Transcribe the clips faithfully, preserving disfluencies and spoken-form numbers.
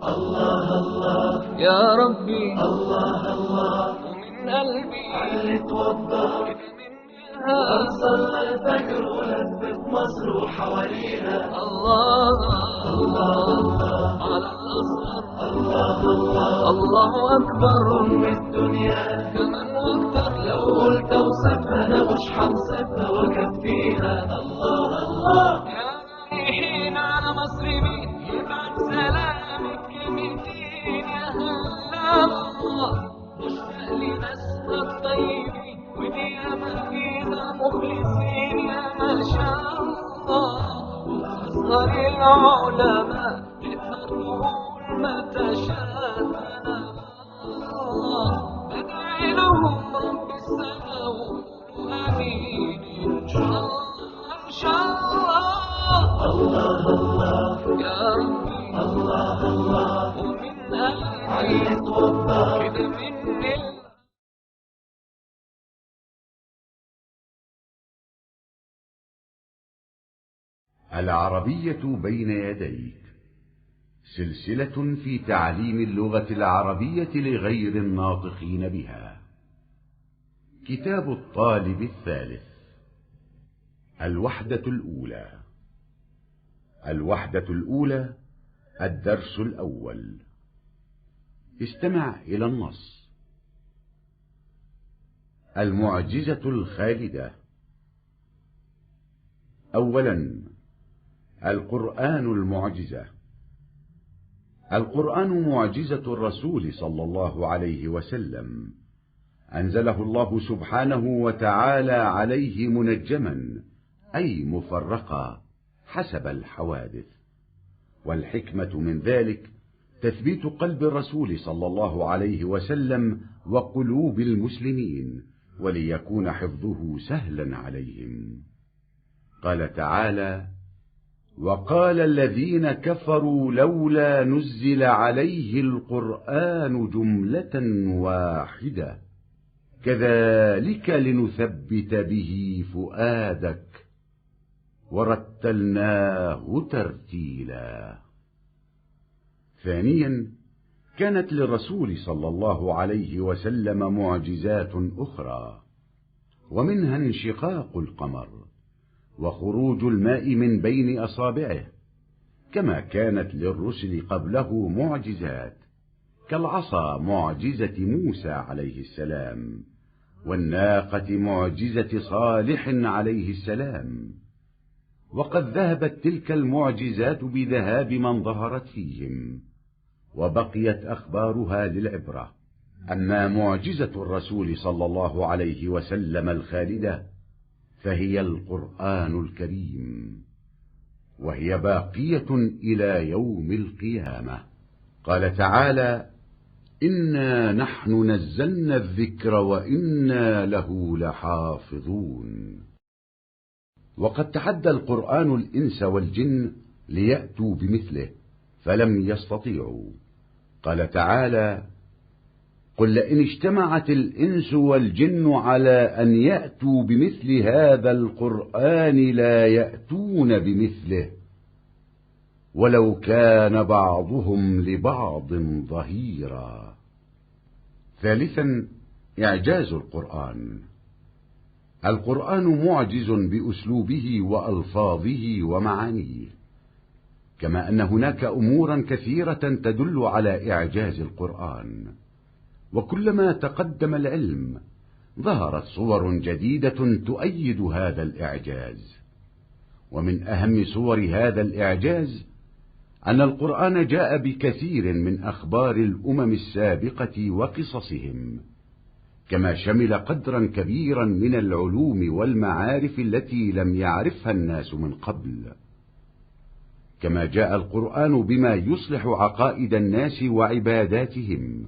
الله الله يا ربي، الله الله، ومن قلبي علي توضى، كده مني أصلي الفجر ولفت مصر وحواليها. الله الله على الأزهر. الله الله، الله أكبر. أم الدنيا كمان أكتر، لو قلت أوصفها أنا مش هنصفها وأكفيها. الله الله. يا رايحين على مصر مين، يبعت سلامك كلمتين يا هلا الله. مشتاق لناسنا الطيبين، ودي أمانينا مخلصين يا ما شاء الله. وأصغر العلماء تقدر تقول ما تشاء الله. بدعي لهم رب السماوات. آمين إن شاء الله، إن شاء الله. الله الله يا ربي، الله الله. ومن قلبي علي توضى، كده مني. العربية بين يديك، سلسلة في تعليم اللغة العربية لغير الناطقين بها. كتاب الطالب الثالث، الوحدة الأولى. الوحدة الأولى، الدرس الأول. استمع إلى النص. المعجزة الخالدة. أولا، القرآن المعجزة. القرآن معجزة الرسول صلى الله عليه وسلم، أنزله الله سبحانه وتعالى عليه منجما، أي مفرقا، حسب الحوادث. والحكمة من ذلك تثبيت قلب الرسول صلى الله عليه وسلم وقلوب المسلمين، وليكون حفظه سهلا عليهم. قال تعالى: وقال الذين كفروا لولا نزل عليه القرآن جملة واحدة كذلك لنثبت به فؤادك ورتلناه ترتيلا. ثانيا، كانت للرسول صلى الله عليه وسلم معجزات أخرى، ومنها انشقاق القمر، وخروج الماء من بين أصابعه، كما كانت للرسل قبله معجزات، كالعصا معجزة موسى عليه السلام، والناقة معجزة صالح عليه السلام، وقد ذهبت تلك المعجزات بذهاب من ظهرت فيهم، وبقيت أخبارها للعبرة. أما معجزة الرسول صلى الله عليه وسلم الخالدة فهي القرآن الكريم، وهي باقية إلى يوم القيامة. قال تعالى: إنا نحن نزلنا الذكر وإنا له لحافظون. وقد تحدى القرآن الإنس والجن ليأتوا بمثله، فلم يستطيعوا. قال تعالى: قل لئن اجتمعت الإنس والجن على أن يأتوا بمثل هذا القرآن لا يأتون بمثله ولو كان بعضهم لبعض ظهيرا. ثالثا، إعجاز القرآن. القرآن معجز بأسلوبه وألفاظه ومعانيه، كما أن هناك أمورا كثيرة تدل على إعجاز القرآن، وكلما تقدم العلم ظهرت صور جديدة تؤيد هذا الإعجاز. ومن أهم صور هذا الإعجاز أن القرآن جاء بكثير من أخبار الأمم السابقة وقصصهم، كما شمل قدرا كبيرا من العلوم والمعارف التي لم يعرفها الناس من قبل. كما جاء القرآن بما يصلح عقائد الناس وعباداتهم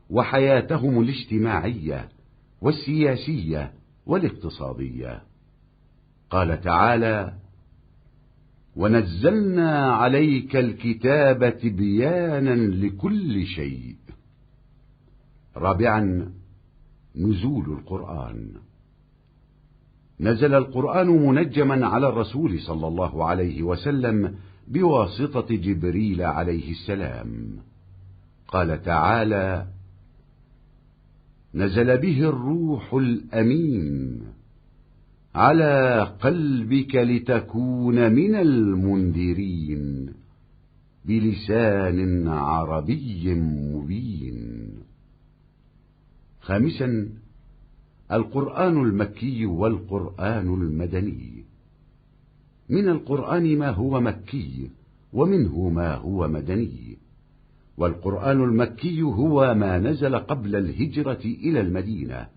وحياتهم الاجتماعية والسياسية والاقتصادية. قال تعالى: ونزلنا عليك الكتاب تبيانا لكل شيء. رابعا، نزول القرآن. نزل القرآن منجما على الرسول صلى الله عليه وسلم بواسطة جبريل عليه السلام. قال تعالى: نزل به الروح الأمين على قلبك لتكون من المنذرين بلسان عربي مبين. خامسا، القرآن المكي والقرآن المدني. من القرآن ما هو مكي، ومنه ما هو مدني. والقرآن المكي هو ما نزل قبل الهجرة إلى المدينة،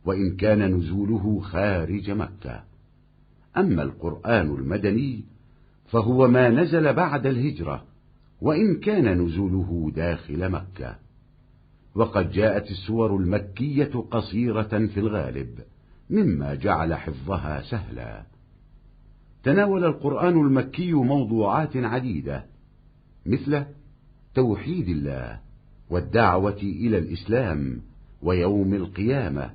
وإن كان نزوله خارج مكة. أما القرآن المدني فهو ما نزل بعد الهجرة، وإن كان نزوله داخل مكة. وقد جاءت السور المكية قصيرة في الغالب، مما جعل حفظها سهلا. تناول القرآن المكي موضوعات عديدة، مثل توحيد الله، والدعوة إلى الإسلام، ويوم القيامة،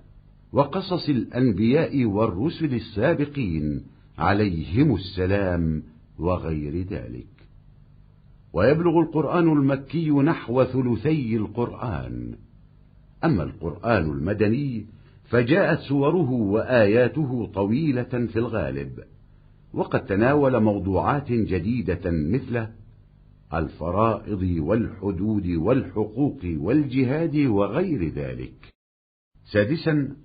وقصص الأنبياء والرسل السابقين عليهم السلام، وغير ذلك. ويبلغ القرآن المكي نحو ثلثي القرآن. أما القرآن المدني فجاءت سوره وآياته طويلة في الغالب، وقد تناول موضوعات جديدة مثل الفرائض والحدود والحقوق والجهاد وغير ذلك. سادسا،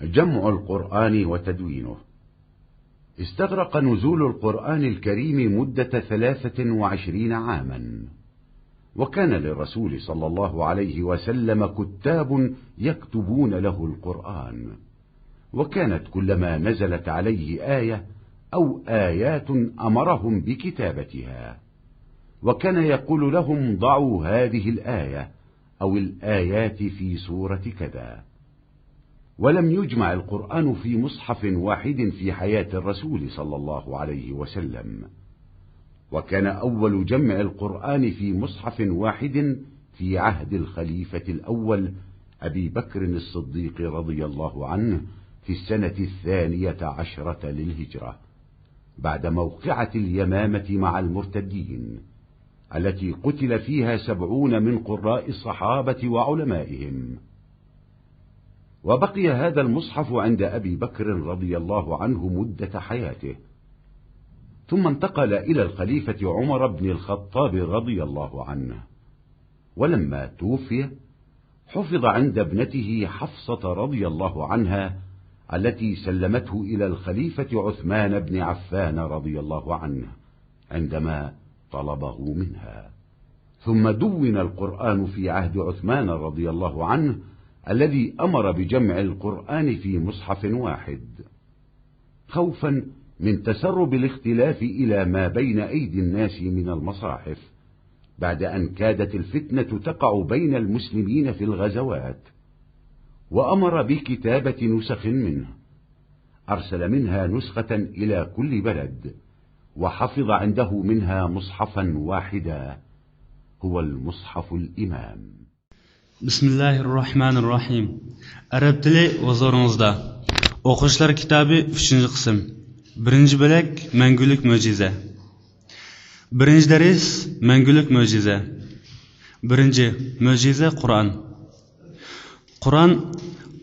جمع القرآن وتدوينه. استغرق نزول القرآن الكريم مدة ثلاثة وعشرين عاما، وكان للرسول صلى الله عليه وسلم كتاب يكتبون له القرآن، وكانت كلما نزلت عليه آية أو آيات أمرهم بكتابتها، وكان يقول لهم: ضعوا هذه الآية أو الآيات في سورة كذا. ولم يجمع القرآن في مصحف واحد في حياة الرسول صلى الله عليه وسلم، وكان أول جمع القرآن في مصحف واحد في عهد الخليفة الأول أبي بكر الصديق رضي الله عنه في السنة الثانية عشرة للهجرة، بعد موقعة اليمامة مع المرتدين، التي قتل فيها سبعون من قراء الصحابة وعلمائهم. وبقي هذا المصحف عند أبي بكر رضي الله عنه مدة حياته، ثم انتقل إلى الخليفة عمر بن الخطاب رضي الله عنه، ولما توفي حفظ عند ابنته حفصة رضي الله عنها، التي سلمته إلى الخليفة عثمان بن عفان رضي الله عنه عندما طلبه منها. ثم دون القرآن في عهد عثمان رضي الله عنه، الذي أمر بجمع القرآن في مصحف واحد، خوفا من تسرب الاختلاف إلى ما بين أيدي الناس من المصاحف، بعد أن كادت الفتنة تقع بين المسلمين في الغزوات، وأمر بكتابة نسخ منه، أرسل منها نسخة إلى كل بلد، وحفظ عنده منها مصحفا واحدا، هو المصحف الإمام. بىسمىللاھىرراھمانىرراھىم. ئەرەب تىلى ھۇزۇرىڭىزدا. ئوقۇشلار كىتابى، ئۈچىنچى قىسىم. بىرىنچى بۆلەك، مەڭگۈلۈك مۆجىزە. بىرىنچى دەرس، مەڭگۈلۈك مۆجىزە. بىرىنچى، مۆجىزە قۇرئان. قۇرئان،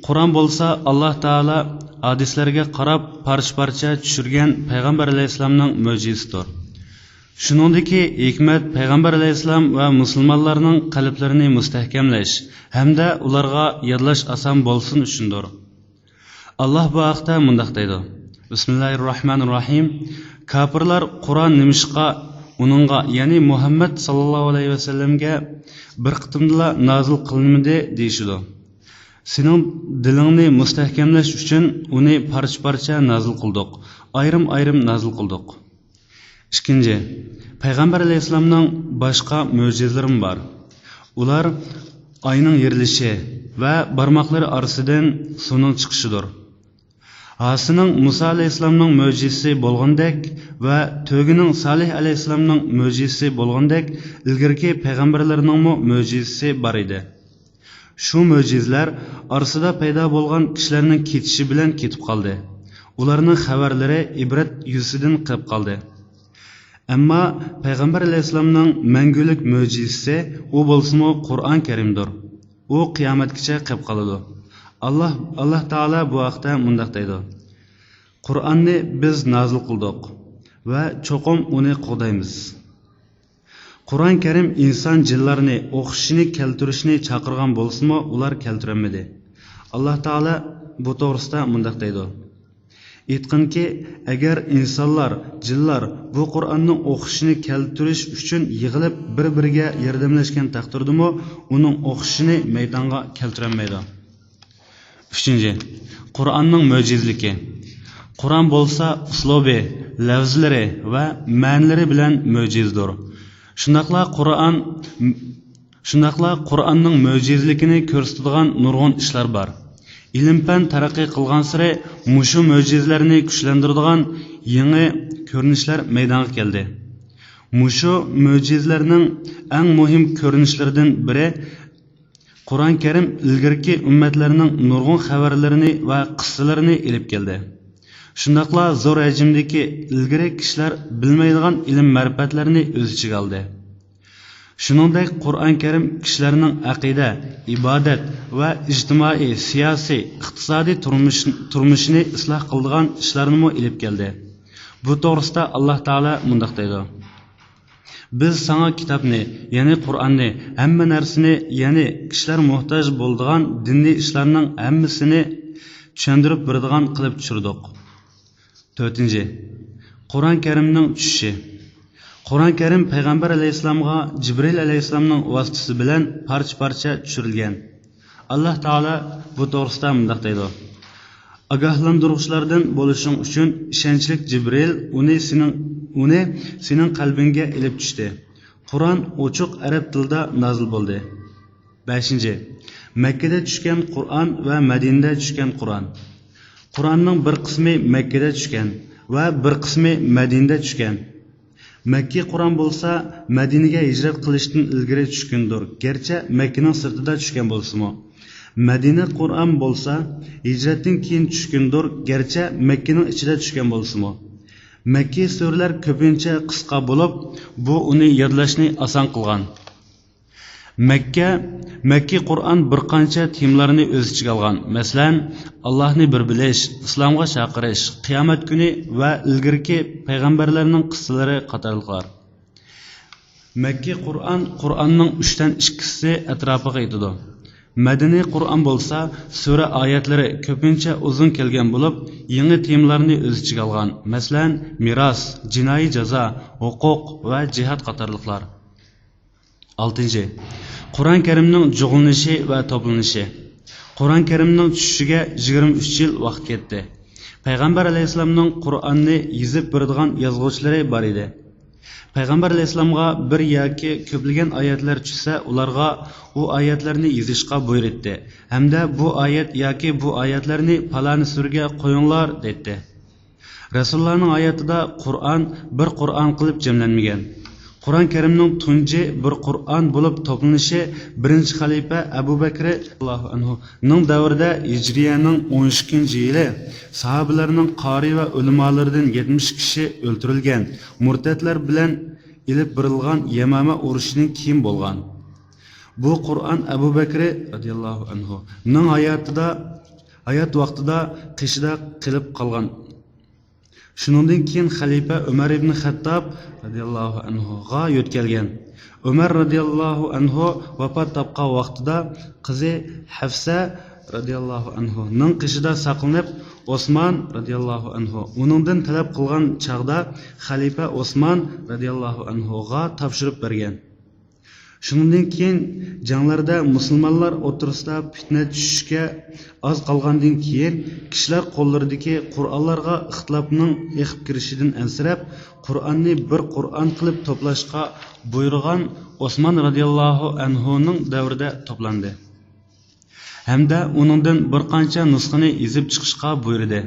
قۇرئان بولسا ئاللاھ تائالا ھادىسلەرگە قاراپ پارچە-پارچە چۈشۈرگەن پەيغەمبەر ئەلەيھىسسالامنىڭ مۆجىزىسىدۇر. شۇنىڭدىكى ھېكمەت پەيغەمبەر ئەلەيھىسسالام ۋە مۇسۇلمانلارنىڭ قەلبلىرىنى مۇستەھكەملەش ھەمدە ئۇلارغا يادلاش ئاسان بولسۇن ئۈچۈندۇر. ئاللاھ بۇ ھەقتە مۇنداق دەيدۇ: بىسمىللاھىرراھمانىرراھىم. كاپىرلار قۇرئان نېمىشقا ئۇنىڭغا، يەنى مۇھەممەد ساللاللاھۇ ئەلەيھى ۋەسەللەمگە بىر قېتىمدىلا نازىل قىلىنمىدى دېيىشىدۇ. سېنىڭ دىلىڭنى مۇستەھكەملەش ئۈچۈن ئۇنى پارچە-پارچە نازىل قىلدۇق، ئايرىم-ئايرىم نازىل قىلدۇق. ئىككىنچى، پەيغەمبەر ئەلەيھىسسالامنىڭ باشقا مۆجىزىلىرىمۇ بار. ئۇلار ئاينىڭ يېرىلىشى ۋە بارماقلىرى ئارىسىدىن سۇنىڭ چىقىشىدۇر. ھاسىنىڭ مۇسا ئەلەيھىسسالامنىڭ مۆجىزىسى بولغىنىدەك ۋە تۆگىنىڭ سالىھ ئەلەيھىسسالامنىڭ مۆجىزىسى بولغىنىدەك ئىلگىرىكى پەيغەمبەرلەرنىڭمۇ مۆجىزىسى بار ئىدى. شۇ مۆجىزىلەر ئارىسىدا پەيدا بولغان كىشىلەرنىڭ كېتىشى بىلەن كېتىپ قالدى. ئۇلارنىڭ خەۋەرلىرى ئىبرەت يۈزىسىدىن قېلىپ قالدى. ئەمما پەيغەمبەر ئەلەيھىسسالامنىڭ مەڭگۈلۈك مۆجىزىسى، ئۇ بولسىمۇ قۇرئان كەرىمدۇر. ئۇ قىيامەتكىچە قېلىپ قالىدۇ. ئاللا، ئاللا تائالا بۇ ھەقتە مۇنداق دەيدۇ: «قۇرئاننى بىز نازىل قىلدۇق ۋە چوقۇم ئۇنى قوغدايمىز.» قۇرئان كەرىم ئىنسان جىنلارنى ئوخشىشىنى كەلتۈرۈشنى چاقىرغان بولسىمۇ، ئۇلار كەلتۈرەلمىدى. ئاللا تائالا بۇ توغرىسىدا مۇنداق دەيدۇ: «ئېيتقىنكى، ئەگەر ئىنسانلار، جىنلار بۇ قۇرئاننىڭ ئوخشىشىنى كەلتۈرۈش ئۈچۈن يىغىلىپ، بىر-بىرىگە ياردەملەشكەن تەقدىردىمۇ، ئۇنىڭ ئوخشىشىنى مەيدانغا كەلتۈرەلمەيدۇ.» ئۈچىنچى، قۇرئاننىڭ مۆجىزىلىكى. قۇرئان بولسا ئۇسلۇبى، لەۋزلىرى ۋە مەنىلىرى بىلەن مۆجىزىدۇر. شۇنداقلا قۇرئان، شۇنداقلا قۇرئاننىڭ مۆجىزىلىكىنى كۆرسىتىدىغان نۇرغۇن ئىشلار بار. ئىلىم-پەن تەرەققىي قىلغانسېرى مۇشۇ مۆجىزىلەرنى كۈچلەندۈرىدىغان يېڭى كۆرۈنۈشلەر مەيدانغا كەلدى. مۇشۇ مۆجىزىلەرنىڭ ئەڭ مۇھىم كۆرۈنۈشلىرىدىن بىرى، قۇرئان كەرىم ئىلگىرىكى ئۈممەتلەرنىڭ نۇرغۇن خەۋەرلىرىنى ۋە قىسسىلىرىنى ئېلىپ كەلدى. شۇنداقلا زور ھەجىمدىكى ئىلگىرى كىشىلەر بىلمەيدىغان ئىلىم-مەرىپەتلەرنى ئۆز ئىچىگە ئالدى. شۇنىڭدەك قۇرئان كەرىم كىشىلەرنىڭ ئەقىدە، ئىبادەت ۋە ئىجتىمائىي، سىياسىي، ئىقتىسادىي تۇرمۇش، تۇرمۇشىنى ئىسلاھ قىلىدىغان ئىشلارنىمۇ ئېلىپ كەلدى. بۇ توغرىسىدا ئاللا تائالا مۇنداق دەيدۇ: «بىز ساڭا كىتابنى، يەنى قۇرئاننى، ھەممە نەرسىنى، يەنى كىشىلەر موھتاج بولىدىغان دىنىي ئىشلارنىڭ ھەممىسىنى چۈشەندۈرۈپ بېرىدىغان قىلىپ چۈشۈردۇق.» تۆتىنچى، قۇرئان كەرىمنىڭ چۈشۈشى. قۇرئان كەرىم پەيغەمبەر ئەلەيھىسسالامغا جىبرىئىل ئەلەيھىسسالامنىڭ ۋاسىتىسى بىلەن پارچە-پارچە چۈشۈرۈلگەن. ئاللا تائالا بۇ توغرىسىدا مۇنداق دەيدۇ: «ئاگاھلاندۇرغۇچىلاردىن بولۇشۇڭ ئۈچۈن ئىشەنچلىك جىبرىئىل ئۇنى سېنىڭ، ئۇنى سېنىڭ قەلبىڭگە ئېلىپ چۈشتى.» قۇرئان ئوچۇق ئەرەب تىلىدا نازىل بولدى. بەشىنچى، مەككىدە چۈشكەن قۇرئان ۋە مەدىنىدە چۈشكەن قۇرئان. قۇرئاننىڭ بىر قىسمى مەككىدە چۈشكەن ۋە بىر قىسمى مەدىنىدە چۈشكەن. مەككى قۇرئان بولسا مەدىنىگە ھىجرەت قىلىشتىن ئىلگىرى چۈشكەندۇر، گەرچە مەككىنىڭ سىرتىدا چۈشكەن بولسىمۇ. مەدىنە قۇرئان بولسا ھىجرەتتىن كېيىن چۈشكەندۇر، گەرچە مەككىنىڭ ئىچىدە چۈشكەن بولسىمۇ. مەككى سۈرىلەر كۆپىنچە قىسقا بولۇپ، بۇ ئۇنى يادلاشنى ئاسان قىلغان. مەككە، مەككى قۇرئان بىر قانچە تېمىلارنى ئۆز ئىچىگە ئالغان. مەسىلەن، ئاللاھنى بىر بىلىش، ئىسلامغا چاقىرىش، قىيامەت كۈنى ۋە ئىلگىرىكى پەيغەمبەرلەرنىڭ قىسسىلىرى قاتارلىقلار. مەككى قۇرئان، قۇرئاننىڭ ئۈچتىن ئىككىسى ئەتراپىغا يېتىدۇ. مەدەنىي قۇرئان بولسا، سۈرە ئايەتلىرى كۆپىنچە ئۇزۇن كەلگەن بولۇپ، يېڭى تېمىلارنى ئۆز ئىچىگە ئالغان. مەسىلەن، مىراس، جىنايى جازا، ھوقۇق ۋە جىھاد قاتارلىقلار. ئالتىنچى، قۇرئان كەرىمنىڭ جۇغلىنىشى ۋە توپلىنىشى. قۇرئان كەرىمنىڭ چۈشۈشىگە يىگىرمە ئۈچ يىل ۋاقىت كەتتى. پەيغەمبەر ئەلەيھىسسالامنىڭ قۇرئاننى يېزىپ بېرىدىغان يازغۇچىلىرى بار ئىدى. پەيغەمبەر ئەلەيھىسسالامغا بىر ياكى كۆپلىگەن ئايەتلەر چۈشسە، ئۇلارغا ئۇ ئايەتلەرنى يېزىشقا بۇيرۇيتتى ھەمدە بۇ ئايەت ياكى بۇ ئايەتلەرنى پالانى سۈرىگە قويۇڭلار دەيتتى. رەسۇلۇللانىڭ ھاياتىدا قۇرئان بىر قۇرئان قىلىپ جەملەنمىگەن. قۇرئان كەرىمنىڭ تۇنجى بىر قۇرئان بولۇپ توپلىنىشى بىرىنچى خەلىپە ئەبۇ بەكرى رەزىياللاھۇ ئەنھۇنىڭ دەۋرىدە، ھىجرىيەنىڭ ئون ئىككىنچى يىلى، ساھابىلەرنىڭ قارىي ۋە ئۆلىمالىرىدىن يەتمىش كىشى ئۆلتۈرۈلگەن، مۇرتەتلەر بىلەن ئېلىپ بېرىلغان يەمامە ئۇرۇشىدىن كېيىن بولغان. بۇ قۇرئان ئەبۇ بەكرى رەزىياللاھۇ ئەنھۇنىڭ ھاياتىدا، ھايات ۋاقتىدا قېشىدا قېلىپ قالغان. شۇنىڭدىن كېيىن خەلىپە ئۆمەر ئىبنى خەتتاب رەزىياللاھۇ ئەنھۇغا يۆتكەلگەن. ئۆمەر رەزىياللاھۇ ئەنھۇ ۋاپات تاپقان ۋاقتىدا قىزى ھەفسە رەزىياللاھۇ ئەنھۇنىڭ قېشىدا ساقلىنىپ، ئوسمان رەزىياللاھۇ ئەنھۇ ئۇنىڭدىن تەلەپ قىلغان چاغدا خەلىپە ئوسمان رەزىياللاھۇ ئەنھۇغا تاپشۇرۇپ بەرگەن. شۇنىڭدىن كېيىن جەڭلەردە مۇسۇلمانلار ئوتتۇرىسىدا پىتنە چۈشۈشكە ئاز قالغاندىن كېيىن، كىشىلەر قوللىرىدىكى قۇرئانلارغا ئىختىلاپنىڭ ئېقىپ كىرىشىدىن ئەنسىرەپ، قۇرئاننى بىر قۇرئان قىلىپ توپلاشقا بۇيرۇغان ئوسمان رەزىياللاھۇ ئەنھۇنىڭ دەۋرىدە توپلاندى ھەمدە ئۇنىڭدىن بىر قانچە نۇسخىنى يېزىپ چىقىشقا بۇيرۇدى.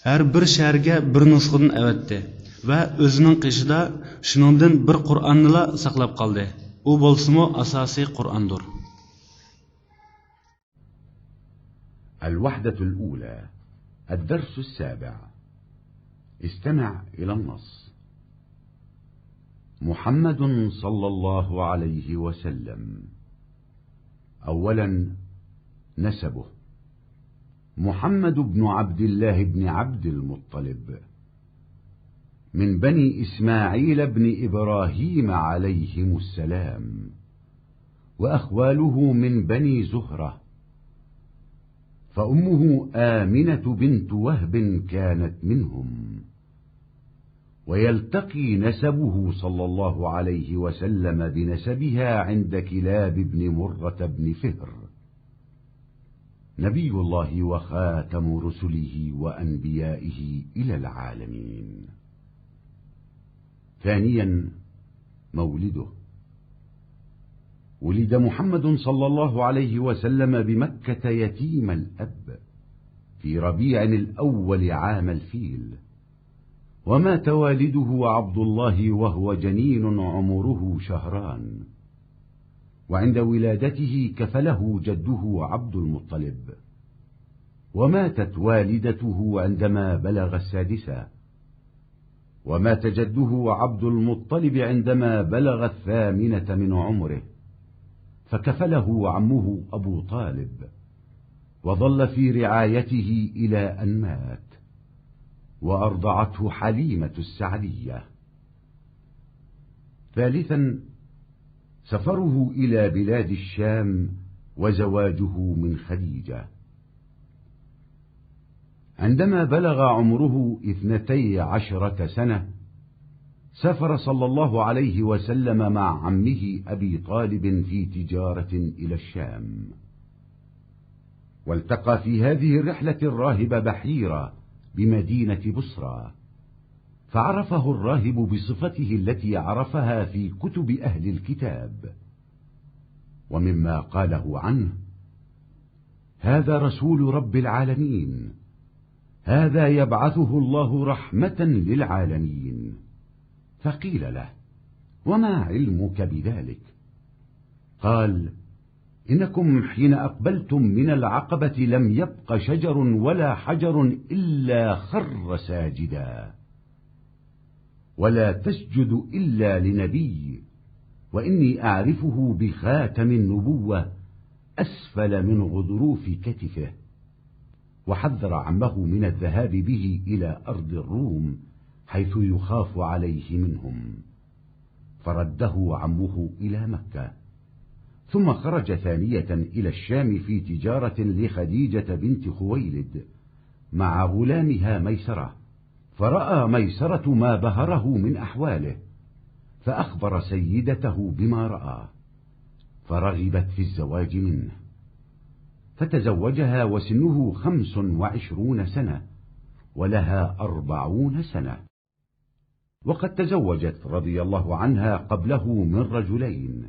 ھەر بىر شەھەرگە بىر نۇسخىدىن ئەۋەتتى ۋە ئۆزىنىڭ قېشىدا شۇنىڭدىن بىر قۇرئاننىلا ساقلاپ قالدى. ئۇ بولسىمۇ ئاساسىي قۇرئاندۇر. الوحدة الأولى، الدرس السابع. استمع إلى النص. محمد صلى الله عليه وسلم. أولا، نسبه. محمد بن عبد الله بن عبد المطلب، من بني إسماعيل بن إبراهيم عليهم السلام، وأخواله من بني زهرة، فأمه آمنة بنت وهب كانت منهم. ويلتقي نسبه صلى الله عليه وسلم بنسبها عند كلاب بن مرة بن فهر، نبي الله وخاتم رسله وأنبيائه إلى العالمين. ثانيا، مولده. ولد محمد صلى الله عليه وسلم بمكة يتيم الأب في ربيع الأول عام الفيل، ومات والده عبد الله وهو جنين عمره شهران، وعند ولادته كفله جده عبد المطلب، وماتت والدته عندما بلغ السادسة، ومات جده عبد المطلب عندما بلغ الثامنة من عمره، فكفله عمه أبو طالب، وظل في رعايته إلى أن مات، وأرضعته حليمة السعدية. ثالثا، سفره إلى بلاد الشام وزواجه من خديجة. عندما بلغ عمره اثنتي عشرة سنة، سافر صلى الله عليه وسلم مع عمه أبي طالب في تجارة إلى الشام، والتقى في هذه الرحلة الراهب بحيرة بمدينة بصرى، فعرفه الراهب بصفته التي عرفها في كتب أهل الكتاب. ومما قاله عنه: "هذا رسول رب العالمين، هذا يبعثه الله رحمة للعالمين". فقيل له: "وما علمك بذلك؟" قال: "إنكم حين أقبلتم من العقبة لم يبق شجر ولا حجر إلا خر ساجدا، ولا تسجد إلا لنبي، وإني أعرفه بخاتم النبوة أسفل من غضروف كتفه"، وحذر عمه من الذهاب به إلى أرض الروم حيث يخاف عليه منهم، فرده عمه إلى مكة، ثم خرج ثانية إلى الشام في تجارة لخديجة بنت خويلد مع غلامها ميسرة، فرأى ميسرة ما بهره من أحواله، فأخبر سيدته بما رأى، فرغبت في الزواج منه، فتزوجها وسنه خمس وعشرون سنة، ولها أربعون سنة. وقد تزوجت رضي الله عنها قبله من رجلين،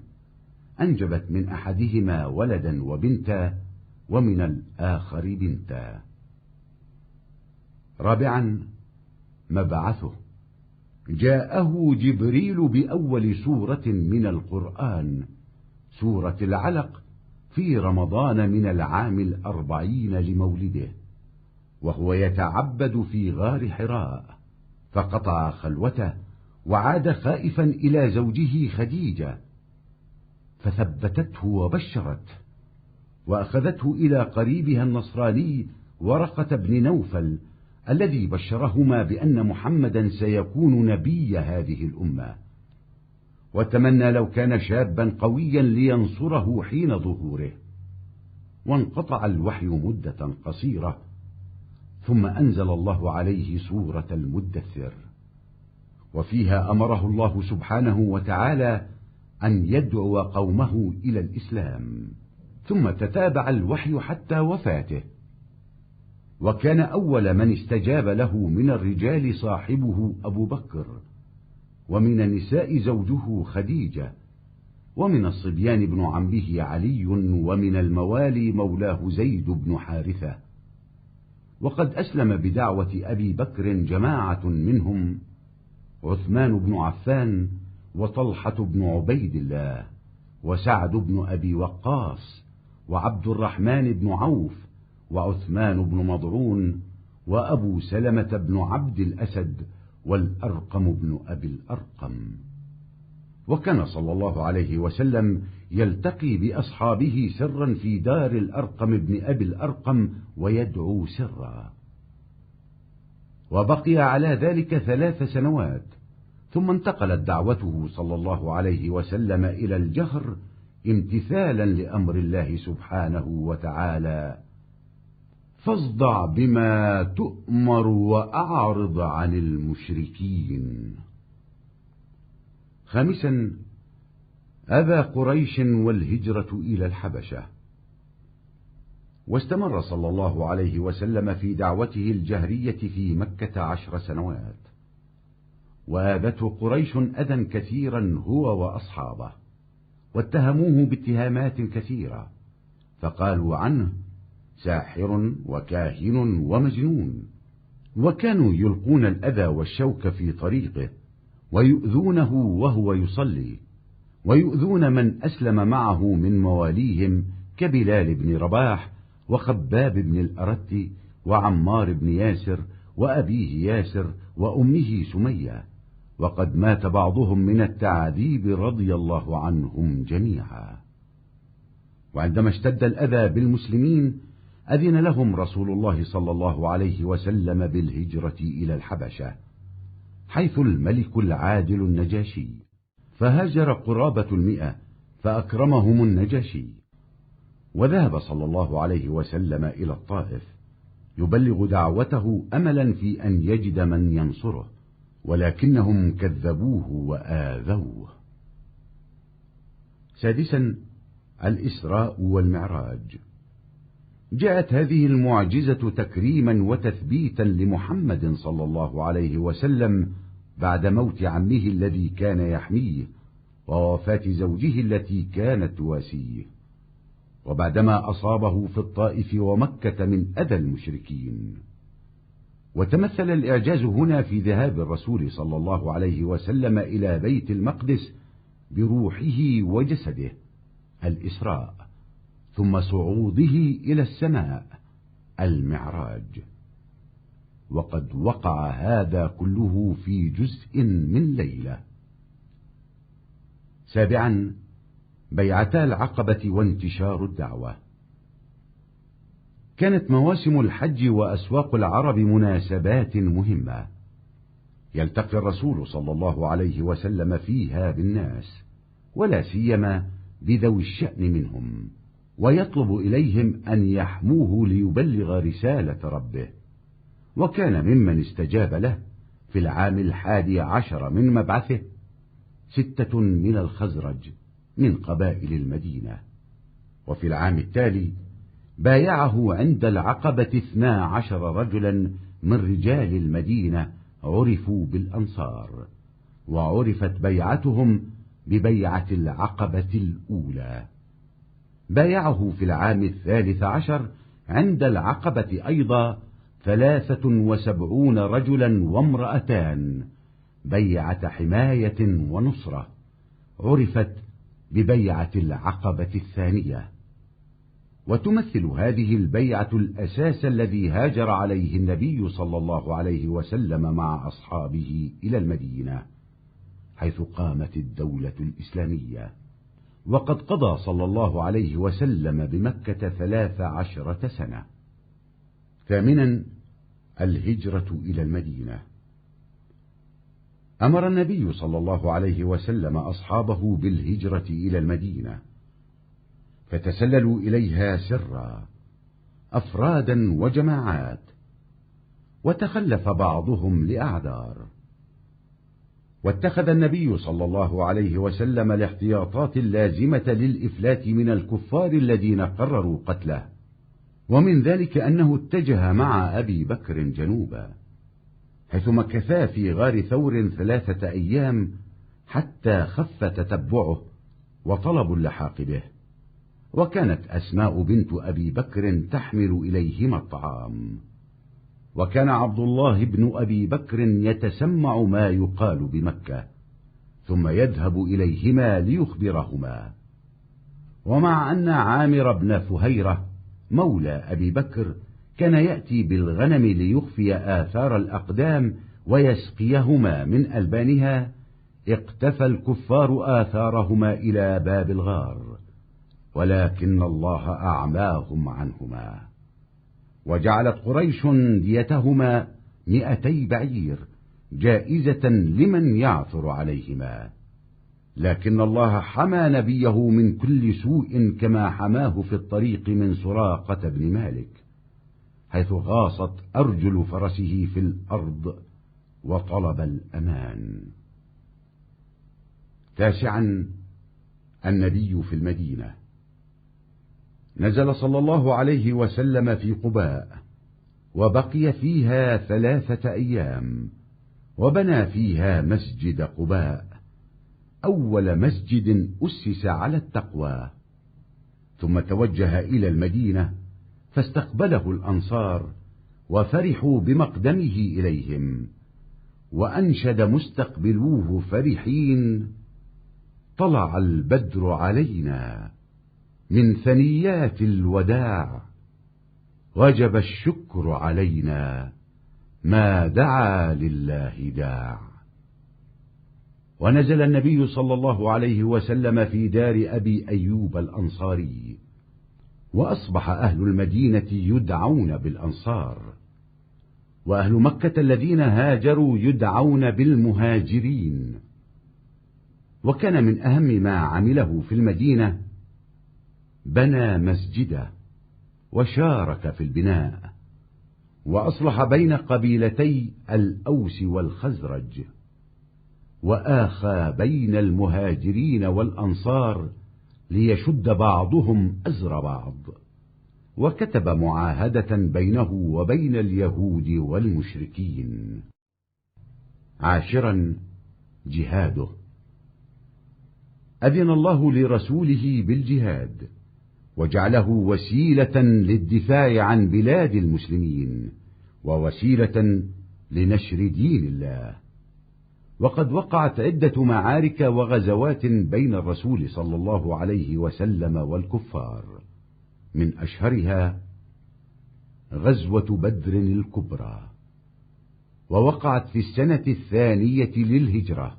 أنجبت من أحدهما ولدا وبنتا، ومن الآخر بنتا. رابعا، مبعثه. جاءه جبريل بأول سورة من القرآن، سورة العلق، في رمضان من العام الأربعين لمولده، وهو يتعبد في غار حراء، فقطع خلوته وعاد خائفا إلى زوجه خديجة، فثبتته وبشرته، وأخذته إلى قريبها النصراني ورقة بن نوفل الذي بشرهما بأن محمدا سيكون نبي هذه الأمة، وتمنى لو كان شابا قويا لينصره حين ظهوره. وانقطع الوحي مدة قصيرة، ثم أنزل الله عليه سورة المدثر، وفيها أمره الله سبحانه وتعالى أن يدعو قومه إلى الإسلام، ثم تتابع الوحي حتى وفاته، وكان أول من استجاب له من الرجال صاحبه أبو بكر، ومن النساء زوجه خديجة، ومن الصبيان ابن عمه علي، ومن الموالي مولاه زيد بن حارثة. وقد أسلم بدعوة أبي بكر جماعة منهم: عثمان بن عفان، وطلحة بن عبيد الله، وسعد بن أبي وقاص، وعبد الرحمن بن عوف، وعثمان بن مضعون، وأبو سلمة بن عبد الأسد، والأرقم بن أبي الأرقم. وكان صلى الله عليه وسلم يلتقي بأصحابه سرا في دار الأرقم بن أبي الأرقم ويدعو سرا. وبقي على ذلك ثلاث سنوات، ثم انتقلت دعوته صلى الله عليه وسلم إلى الجهر امتثالا لأمر الله سبحانه وتعالى: فاصدع بما تؤمر وأعرض عن المشركين. خامسا، أذى قريش والهجرة إلى الحبشة. واستمر صلى الله عليه وسلم في دعوته الجهرية في مكة عشر سنوات، وآذته قريش أذى كثيرا هو وأصحابه، واتهموه باتهامات كثيرة، فقالوا عنه: ساحر وكاهن ومجنون. وكانوا يلقون الأذى والشوك في طريقه، ويؤذونه وهو يصلي، ويؤذون من أسلم معه من مواليهم كبلال بن رباح وخباب بن الأرت وعمار بن ياسر وأبيه ياسر وأمه سمية، وقد مات بعضهم من التعذيب رضي الله عنهم جميعا. وعندما اشتد الأذى بالمسلمين، أذن لهم رسول الله صلى الله عليه وسلم بالهجرة إلى الحبشة، حيث الملك العادل النجاشي، فهاجر قرابة المائة، فأكرمهم النجاشي، وذهب صلى الله عليه وسلم إلى الطائف يبلغ دعوته أملا في أن يجد من ينصره، ولكنهم كذبوه وآذوه. سادسا، الإسراء والمعراج. جاءت هذه المعجزة تكريما وتثبيتا لمحمد صلى الله عليه وسلم بعد موت عمه الذي كان يحميه، ووفاة زوجه التي كانت تواسيه، وبعدما أصابه في الطائف ومكة من أذى المشركين. وتمثل الإعجاز هنا في ذهاب الرسول صلى الله عليه وسلم إلى بيت المقدس بروحه وجسده، الإسراء، ثم صعوده إلى السماء، المعراج. وقد وقع هذا كله في جزء من ليلة. سابعا، بيعتا العقبة وانتشار الدعوة. كانت مواسم الحج وأسواق العرب مناسبات مهمة، يلتقي الرسول صلى الله عليه وسلم فيها بالناس، ولا سيما بذوي الشأن منهم، ويطلب إليهم أن يحموه ليبلغ رسالة ربه. وكان ممن استجاب له في العام الحادي عشر من مبعثه ستة من الخزرج من قبائل المدينة، وفي العام التالي بايعه عند العقبة اثنا عشر رجلا من رجال المدينة عرفوا بالأنصار، وعرفت بيعتهم ببيعة العقبة الأولى. بايعه في العام الثالث عشر عند العقبة أيضا ثلاثة وسبعون رجلا وامرأتان، بيعة حماية ونصرة، عرفت ببيعة العقبة الثانية. وتمثل هذه البيعة الأساس الذي هاجر عليه النبي صلى الله عليه وسلم مع أصحابه إلى المدينة، حيث قامت الدولة الإسلامية، وقد قضى صلى الله عليه وسلم بمكة ثلاث عشرة سنة. ثامنا، الهجرة إلى المدينة. أمر النبي صلى الله عليه وسلم أصحابه بالهجرة إلى المدينة، فتسللوا إليها سرا، أفرادا وجماعات، وتخلف بعضهم لأعذار. واتخذ النبي صلى الله عليه وسلم الاحتياطات اللازمة للإفلات من الكفار الذين قرروا قتله، ومن ذلك أنه اتجه مع أبي بكر جنوبا، حيث مكثا في غار ثور ثلاثة أيام حتى خف تتبعه وطلبوا اللحاق به. وكانت أسماء بنت أبي بكر تحمل إليهما الطعام، وكان عبد الله بن أبي بكر يتسمع ما يقال بمكة، ثم يذهب إليهما ليخبرهما. ومع أن عامر بن فهيرة مولى أبي بكر كان يأتي بالغنم ليخفي آثار الأقدام ويسقيهما من ألبانها، اقتفى الكفار آثارهما إلى باب الغار، ولكن الله أعماهم عنهما. وجعلت قريش ديتهما مائتي بعير جائزة لمن يعثر عليهما، لكن الله حمى نبيه من كل سوء كما حماه في الطريق من سراقة بن مالك، حيث غاصت أرجل فرسه في الأرض وطلب الأمان. تاسعا، النبي في المدينة. نزل صلى الله عليه وسلم في قباء، وبقي فيها ثلاثة أيام، وبنى فيها مسجد قباء، أول مسجد أسس على التقوى، ثم توجه إلى المدينة، فاستقبله الأنصار وفرحوا بمقدمه إليهم، وأنشد مستقبلوه فرحين: طلع البدر علينا من ثنيات الوداع، وجب الشكر علينا ما دعا لله داع. ونزل النبي صلى الله عليه وسلم في دار أبي أيوب الأنصاري، وأصبح أهل المدينة يدعون بالأنصار، وأهل مكة الذين هاجروا يدعون بالمهاجرين. وكان من أهم ما عمله في المدينة، بنى مسجدا، وشارك في البناء، وأصلح بين قبيلتي الأوس والخزرج، وآخى بين المهاجرين والأنصار ليشد بعضهم أزر بعض، وكتب معاهدة بينه وبين اليهود والمشركين. عاشرا، جهاده. أذن الله لرسوله بالجهاد، وجعله وسيلة للدفاع عن بلاد المسلمين، ووسيلة لنشر دين الله. وقد وقعت عدة معارك وغزوات بين الرسول صلى الله عليه وسلم والكفار، من أشهرها غزوة بدر الكبرى، ووقعت في السنة الثانية للهجرة،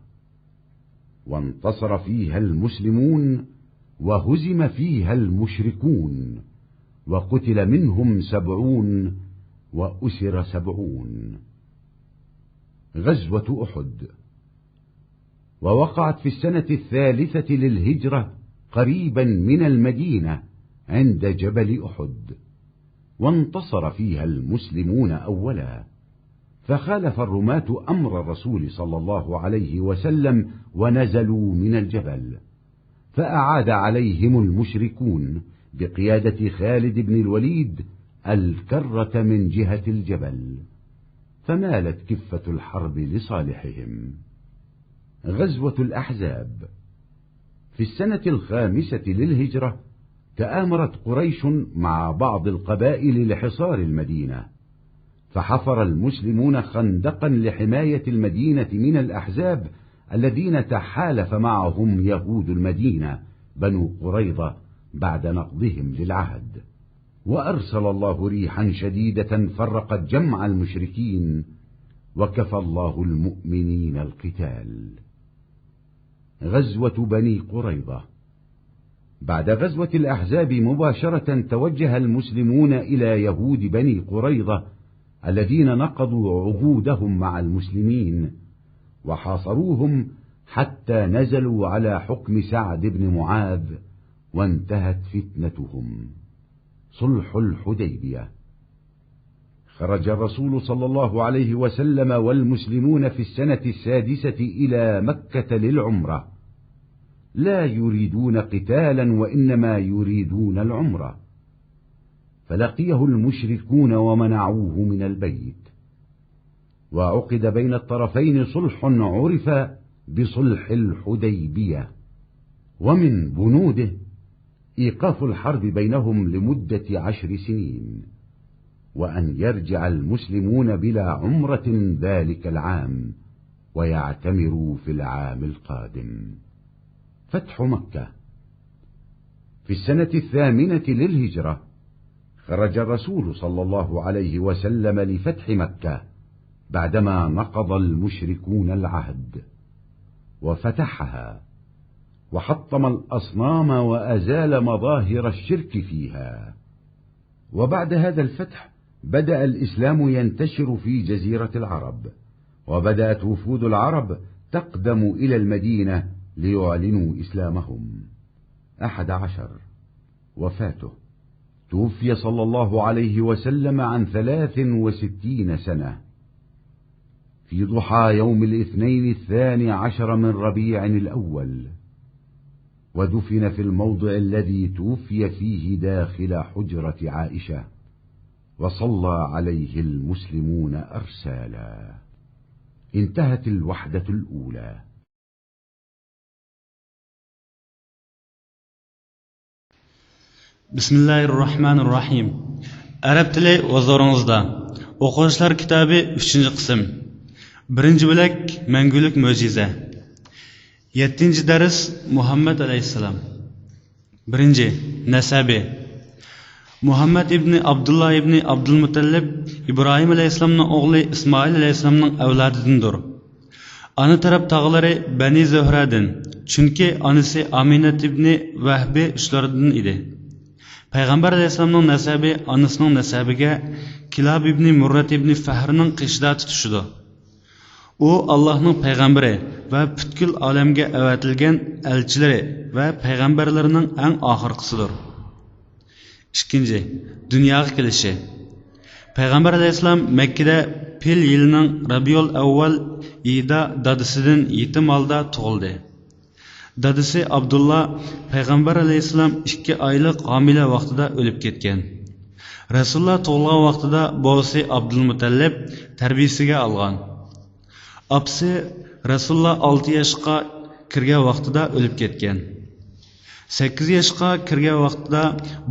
وانتصر فيها المسلمون وهزم فيها المشركون، وقتل منهم سبعون وأسر سبعون. غزوة أحد، ووقعت في السنة الثالثة للهجرة قريبا من المدينة عند جبل أحد، وانتصر فيها المسلمون أولا، فخالف الرماة أمر الرسول صلى الله عليه وسلم ونزلوا من الجبل، فأعاد عليهم المشركون بقيادة خالد بن الوليد الكرة من جهة الجبل، فمالت كفة الحرب لصالحهم. غزوة الأحزاب. في السنة الخامسة للهجرة تآمرت قريش مع بعض القبائل لحصار المدينة، فحفر المسلمون خندقا لحماية المدينة من الأحزاب الذين تحالف معهم يهود المدينة بنو قريظة بعد نقضهم للعهد، وأرسل الله ريحا شديدة فرقت جمع المشركين، وكفى الله المؤمنين القتال. غزوة بني قريظة. بعد غزوة الأحزاب مباشرة توجه المسلمون إلى يهود بني قريظة الذين نقضوا عهودهم مع المسلمين، وحاصروهم حتى نزلوا على حكم سعد بن معاذ، وانتهت فتنتهم. صلح الحديبية. خرج الرسول صلى الله عليه وسلم والمسلمون في السنة السادسة إلى مكة للعمرة، لا يريدون قتالا وإنما يريدون العمرة، فلقيه المشركون ومنعوه من البيت، وعقد بين الطرفين صلح عرف بصلح الحديبية، ومن بنوده إيقاف الحرب بينهم لمدة عشر سنين، وأن يرجع المسلمون بلا عمرة ذلك العام، ويعتمروا في العام القادم. فتح مكة. في السنة الثامنة للهجرة خرج الرسول صلى الله عليه وسلم لفتح مكة بعدما نقض المشركون العهد، وفتحها، وحطم الأصنام وأزال مظاهر الشرك فيها. وبعد هذا الفتح بدأ الإسلام ينتشر في جزيرة العرب، وبدأت وفود العرب تقدم إلى المدينة ليعلنوا إسلامهم. أحد عشر. وفاته. توفي صلى الله عليه وسلم عن ثلاث وستين سنة، في ضحى يوم الاثنين الثاني عشر من ربيع الأول، ودفن في الموضع الذي توفي فيه داخل حجرة عائشة، وصلى عليه المسلمون أرسالا. انتهت الوحدة الأولى. بىسمىللاھىررەھمانىررەھىم. ئەرەب تىلى ھۇزۇرىڭىزدا. ئوقۇغۇچىلار كىتابى، ئۈچىنچى قىسىم. بىرىنچى بۆلەك، مەڭگۈلۈك مۆجىزە. يەتتىنچى دەرس، مۇھەممەد ئەلەيھىسسالام. بىرىنچى، نەسەبى. مۇھەممەد ئىبنى ئابدۇللا ئىبنى ئابدۇلمۇتەللىپ ئىبراھىم ئەلەيھىسسالامنىڭ ئوغلى ئىسمائىل ئەلەيھىسسالامنىڭ ئەۋلادىدىندۇر. ئانا تەرەپ تاغىلىرى بەنى زۆھرەدىن، چۈنكى ئانىسى ئامىنەت ئىبنى ۋەھبى ئۇچلىرىدىن ئىدى. پەيغەمبەر ئەلەيھىسسالامنىڭ نەسەبى ئانىسىنىڭ نەسەبىگە كىلاب ئىبنى مۇررەت ئىبنى فەھرنىڭ قېشىدا تۇتىشىدۇ. ئۇ ئاللاھنىڭ پەيغەمبىرى ۋە پۈتكۈل ئالەمگە ئەۋەتىلگەن ئەلچىلىرى ۋە پەيغەمبەرلىرىنىڭ ئەڭ ئاخىرقىسىدۇر. ئىككىنچى، دۇنياغا كېلىشى. پەيغەمبەر ئەلەيھىسسالام مەككىدە پىل يىلىنىڭ رەبىئۇل ئەۋۋەل ئېيىدا دادىسىدىن يېتىم ھالدا تۇغۇلدى. دادىسى ئابدۇللا پەيغەمبەر ئەلەيھىسسالام ئىككى ئايلىق ھامىلە ۋاقتىدا ئۆلۈپ كەتكەن. رەسۇلۇللا تۇغۇلغان ۋاقتىدا بوۋىسى ئابدۇلمۇتەللىپ تەربىيىسىگە ئالغان. ئاپىسى رەسۇلۇللا ئالتە ياشقا كىرگەن ۋاقتىدا ئۆلۈپ كەتكەن. سەككىز ياشقا كىرگەن ۋاقتىدا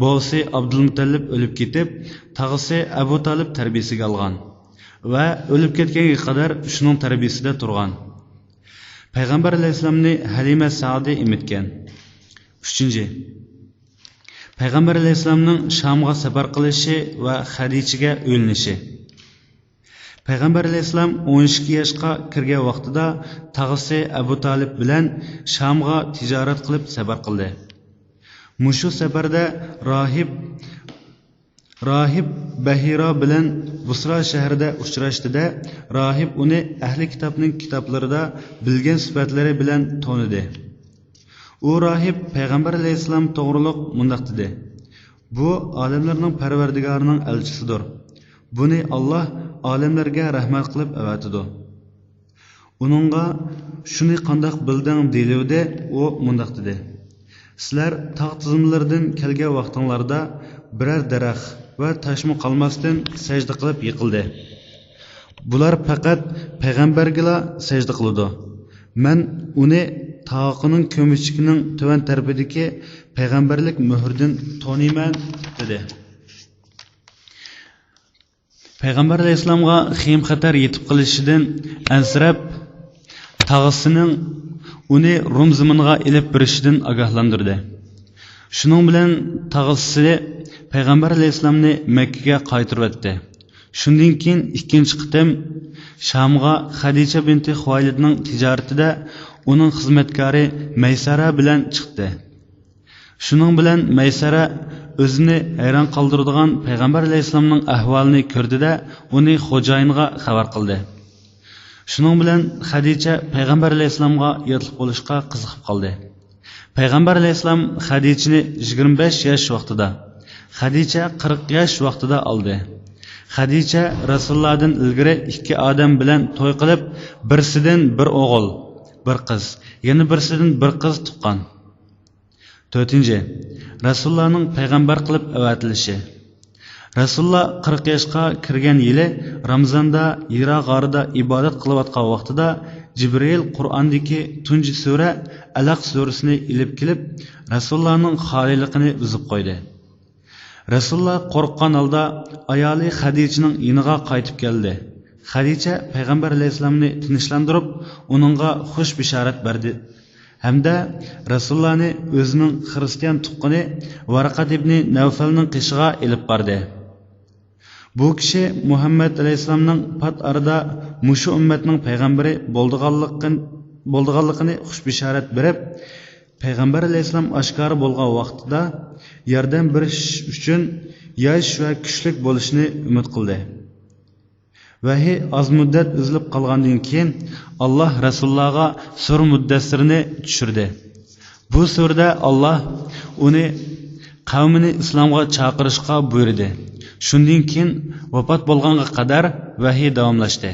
بوۋىسى ئابدۇلمۇتەللىپ ئۆلۈپ كېتىپ، تاغىسى ئەبۇ تالىپ تەربىيىسىگە ئالغان ۋە ئۆلۈپ كەتكەنگە قەدەر شۇنىڭ تەربىيىسىدە تۇرغان. پەيغەمبەر ئەلەيھىسسالامنى ھەلىمە سەئدى ئېمىتكەن. ئۈچىنچى، پەيغەمبەر ئەلەيھىسسالامنىڭ شامغا سەپەر قىلىشى ۋە خەدىچىگە ئۆيلىنىشى. پەيغەمبەر ئەلەيھىسسالام ئون ئىككى ياشقا كىرگەن ۋاقتىدا تاغىسى ئەبۇ تالىپ بىلەن شامغا تىجارەت قىلىپ سەپەر قىلدى. مۇشۇ سەپەردە راھىب راھىب بەھىرا بىلەن بۇسرا شەھىرىدە ئۇچراشتى-دە، راھىب ئۇنى ئەھلى كىتابنىڭ كىتابلىرىدا بىلگەن سۈپەتلىرى بىلەن تونۇدى. ئۇ راھىب پەيغەمبەر ئەلەيھىسسالام توغرۇلۇق مۇنداق دېدى: «بۇ ئالەملەرنىڭ پەرۋەردىگارىنىڭ ئەلچىسىدۇر. بۇنى ئاللاھ ئالەملەرگە رەھمەت قىلىپ ئەۋەتىدۇ.» ئۇنىڭغا شۇنى قانداق بىلدىڭ دېيىلىۋىدى، ئۇ مۇنداق دېدى: «سىلەر تاغ تىزمىلىرىدىن كەلگەن ۋاقتىڭلاردا بىرەر دەرەخ ۋە تاشمۇ قالماستىن سەجدە قىلىپ يىقىلدى. بۇلار پەقەت پەيغەمبەرگىلا سەجدە قىلىدۇ. مەن ئۇنى تاقىنىڭ كۆمۈچۈكىنىڭ تۆۋەن تەرىپىدىكى پەيغەمبەرلىك مۆھۈردىن تونۇيمەن» دېدى. پەيغەمبەر ئەلەيھىسسالامغا خېيىم-خەتەر يېتىپ قېلىشىدىن ئەنسىرەپ، تاغىسىنىڭ ئۇنى روم زېمىنىغا ئېلىپ بېرىشىدىن ئاگاھلاندۇردى. شۇنىڭ بىلەن تاغىسى پەيغەمبەر ئەلەيھىسسالامنى مەككىگە قايتۇرۇۋەتتى. شۇندىن كېيىن ئىككىنچى قېتىم شامغا خەدىچە بىنتى خۇۋەيلىدنىڭ تىجارىتىدە ئۇنىڭ خىزمەتكارى مەيسەرە بىلەن چىقتى. شۇنىڭ بىلەن مەيسەرە ئۆزىنى ھەيران قالدۇرىدىغان پەيغەمبەر ئەلەيھىسسالامنىڭ ئەھۋالىنى كۆردى-دە، ئۇنى خوجايىنىغا خەۋەر قىلدى. شۇنىڭ بىلەن خەدىچە پەيغەمبەر ئەلەيھىسسالامغا ياتلىق بولۇشقا قىزىقىپ قالدى. پەيغەمبەر ئەلەيھىسسالام خەدىچىنى يىگىرمە بەش ياش ۋاقتىدا، خەدىچە قىرىق ياش ۋاقتىدا ئالدى. خەدىچە رەسۇلۇللادىن ئىلگىرى ئىككى ئادەم بىلەن توي قىلىپ، بىرسىدىن بىر ئوغۇل، بىر قىز، يەنە بىرسىدىن بىر قىز تۇغقان. تۆتىنچى، رەسۇلۇللانىڭ پەيغەمبەر قىلىپ ئەۋەتىلىشى. رەسۇلۇللا قىرىق ياشقا كىرگەن يىلى رامىزاندا ھىرا غارىدا ئىبادەت قىلىۋاتقان ۋاقتىدا جىبرىئىل قۇرئاندىكى تۇنجى سۈرە ئەلەق سۈرىسىنى ئېلىپ كېلىپ، رەسۇلۇللانىڭ خالىيلىقىنى بۇزۇپ قويدى. رەسۇلۇللا قورققان ھالدا ئايالى خەدىچىنىڭ يېنىغا قايتىپ كەلدى. خەدىچە پەيغەمبەر ئەلەيھىسسالامنى تىنچلاندۇرۇپ، ئۇنىڭغا خۇش بېشارەت بەردى ھەمدە رەسۇلۇللانى ئۆزىنىڭ خىرىستىيان تۇغقىنى ۋارقات ئىبنى نەۋفەلنىڭ قېشىغا ئېلىپ باردى. بۇ كىشى مۇھەممەد ئەلەيھىسسالامنىڭ پات ئارىدا مۇشۇ ئۈممەتنىڭ پەيغەمبىرى بولىدىغانلىقىن-، بولىدىغانلىقىنى خۇش بېشارەت بېرىپ، پەيغەمبەر ئەلەيھىسسالام ئاشكارا بولغان ۋاقتىدا ياردەم بېرىش ئۈچۈن ياش ۋە كۈچلۈك بولۇشنى ئۈمىد قىلدى. ۋەھىي ئاز مۇددەت ئۈزۈلۈپ قالغاندىن كېيىن، ئاللاھ رەسۇلۇللاھقا سۈرە مۇددەسسىرنى چۈشۈردى. بۇ سۈرىدە ئاللاھ ئۇنى قەۋمىنى ئىسلامغا چاقىرىشقا بۇيرۇدى. شۇندىن كېيىن ۋاپات بولغانغا قەدەر ۋەھىي داۋاملاشتى.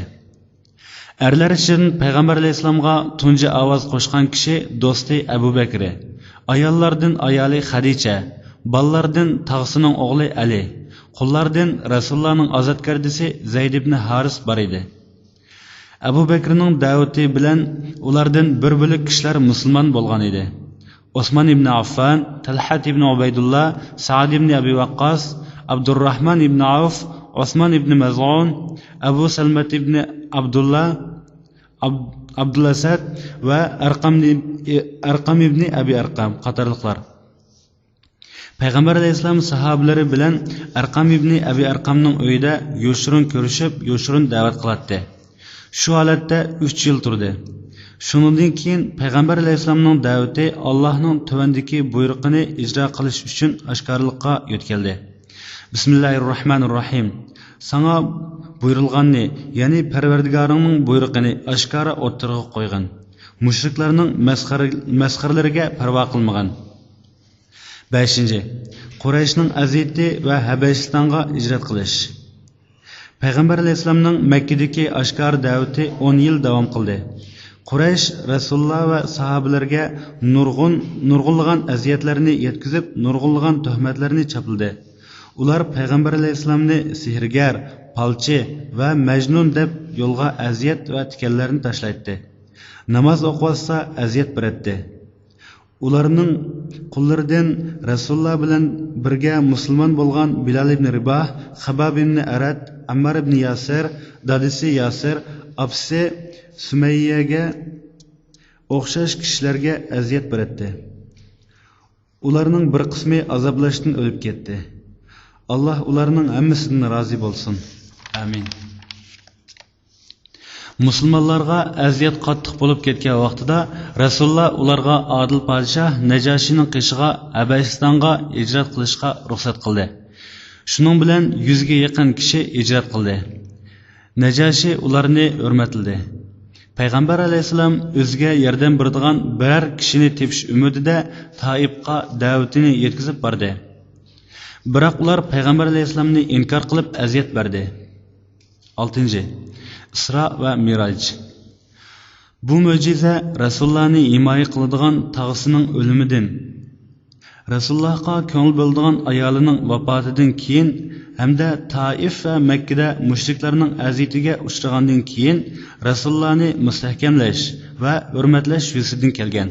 ئەرلەر ئىچىدىن پەيغەمبەر ئەلەيھىسسالامغا تۇنجى ئاۋاز قوشقان كىشى دوستى ئەبۇ بەكرى، ئاياللاردىن ئايالى خەدىچە، بالىلاردىن تاغىسىنىڭ ئوغلى ئەلى، قۇللاردىن رەسۇلۇللانىڭ ئازادگەردىسى زەيد ئىبنى ھارىس بار ئىدى. ئەبۇ بەكرىنىڭ دەۋىتى بىلەن ئۇلاردىن بىر بۆلەك كىشىلەر مۇسۇلمان بولغان ئىدى. ئوسمان ئىبنى ئاففان، تەلھەت ئىبنى ئۇبەيدۇللا، سەئد ئىبنى ئەبى ۋەققاس، ئابدۇرراھمان ئىبنى ئەۋف، ئوسمان ئىبنى مەزئۇن، ئەبۇ سەلمەت ئىبنى ئابدۇللا، ئاب-، ئابدۇلئەسەد ۋە ئەرقەمنى، ئەرقەم ئىبنى ئەبى ئەرقەم قاتارلىقلار. پەيغەمبەر ئەلەيھىسسالام ساھابىلىرى بىلەن ئەرقەم ئىبنى ئەبى ئەرقەمنىڭ ئۆيىدە يوشۇرۇن كۆرۈشۈپ، يوشۇرۇن دەۋەت قىلاتتى. شۇ ھالەتتە ئۈچ يىل تۇردى. شۇنىڭدىن كېيىن پەيغەمبەر ئەلەيھىسسالامنىڭ دەۋىتى ئاللاھنىڭ تۆۋەندىكى بۇيرۇقىنى ئىجرا قىلىش ئۈچۈن ئاشكارىلىققا يۆتكەلدى. بىسمىللاھىررەھمانىررەھىم. ساڭا بۇيرۇلغاننى، يەنى پەرۋەردىگارىڭنىڭ بۇيرۇقىنى ئاشكارا ئوتتۇرىغا قويغىن. مۇشرىكلارنىڭ مەسخىرە-، مەسخىرىلىرىگە پەرۋا قىلمىغىن. بەشىنچى، قۇرەيشنىڭ ئەزىيىتى ۋە ھەبەشىستانغا ھىجرەت قىلىش. پەيغەمبەر ئەلەيھىسسالامنىڭ مەككىدىكى ئاشكارا دەۋىتى ئون يىل داۋام قىلدى. قۇرەيش رەسۇلۇللا ۋە ساھابىلەرگە نۇرغۇن، نۇرغۇنلىغان ئەزىيەتلەرنى يەتكۈزۈپ، نۇرغۇنلىغان تۆھمەتلەرنى چاپلىدى. ئۇلار پەيغەمبەر ئەلەيھىسسالامنى سېھىرگەر، پالچى ۋە مەجنۇن دەپ يولغا ئەزىيەت ۋە تىكەنلەرنى تاشلايتتى. ناماز ئوقۇۋاتسا ئەزىيەت بېرەتتى. ئۇلارنىڭ قۇللىرىدىن رەسۇلۇللا بىلەن بىرگە مۇسۇلمان بولغان بىلال ئىبنى رىباھ، خەباب ئىبنى ئەرەت، ئەممار ئىبنى ياسىر، دادىسى ياسىر، ئاپىسى سۈمەييەگە ئوخشاش كىشىلەرگە ئەزىيەت بېرەتتى. ئۇلارنىڭ بىر قىسمى ئازابلاشتىن ئۆلۈپ كەتتى. ئاللاھ ئۇلارنىڭ ھەممىسىدىن رازى بولسۇن. ئامىن. مۇسۇلمانلارغا ئەزىيەت قاتتىق بولۇپ كەتكەن ۋاقتىدا، رەسۇلۇللا ئۇلارغا ئادىل پادىشاھ نەجاشىنىڭ قېشىغا ھەبەشىستانغا ھىجرەت قىلىشقا رۇخسەت قىلدى. شۇنىڭ بىلەن يۈزگە يېقىن كىشى ھىجرەت قىلدى. نەجاشى ئۇلارنى ھۆرمەتلىدى. پەيغەمبەر ئەلەيھىسسالام ئۆزىگە ياردەم بېرىدىغان بىرەر كىشىنى تېپىش ئۈمىدىدە تائىپقا دەۋىتىنى يەتكۈزۈپ باردى. بىراق ئۇلار پەيغەمبەر ئەلەيھىسسالامنى ئىنكار قىلىپ ئەزىيەت بەردى. ئالتىنچى، ئىسرا ۋە مىراج. بۇ مۆجىزە رەسۇلۇللانى ھىمايە قىلىدىغان تاغىسىنىڭ ئۆلۈمىدىن، رەسۇلۇللاھقا كۆڭۈل بۆلىدىغان ئايالىنىڭ ۋاپاتىدىن كېيىن ھەمدە تائىف ۋە مەككىدە مۇشرىكلارنىڭ ئەزىيىتىگە ئۇچرىغاندىن كېيىن رەسۇلۇللانى مۇستەھكەملەش ۋە ھۆرمەتلەش يۈزىسىدىن كەلگەن.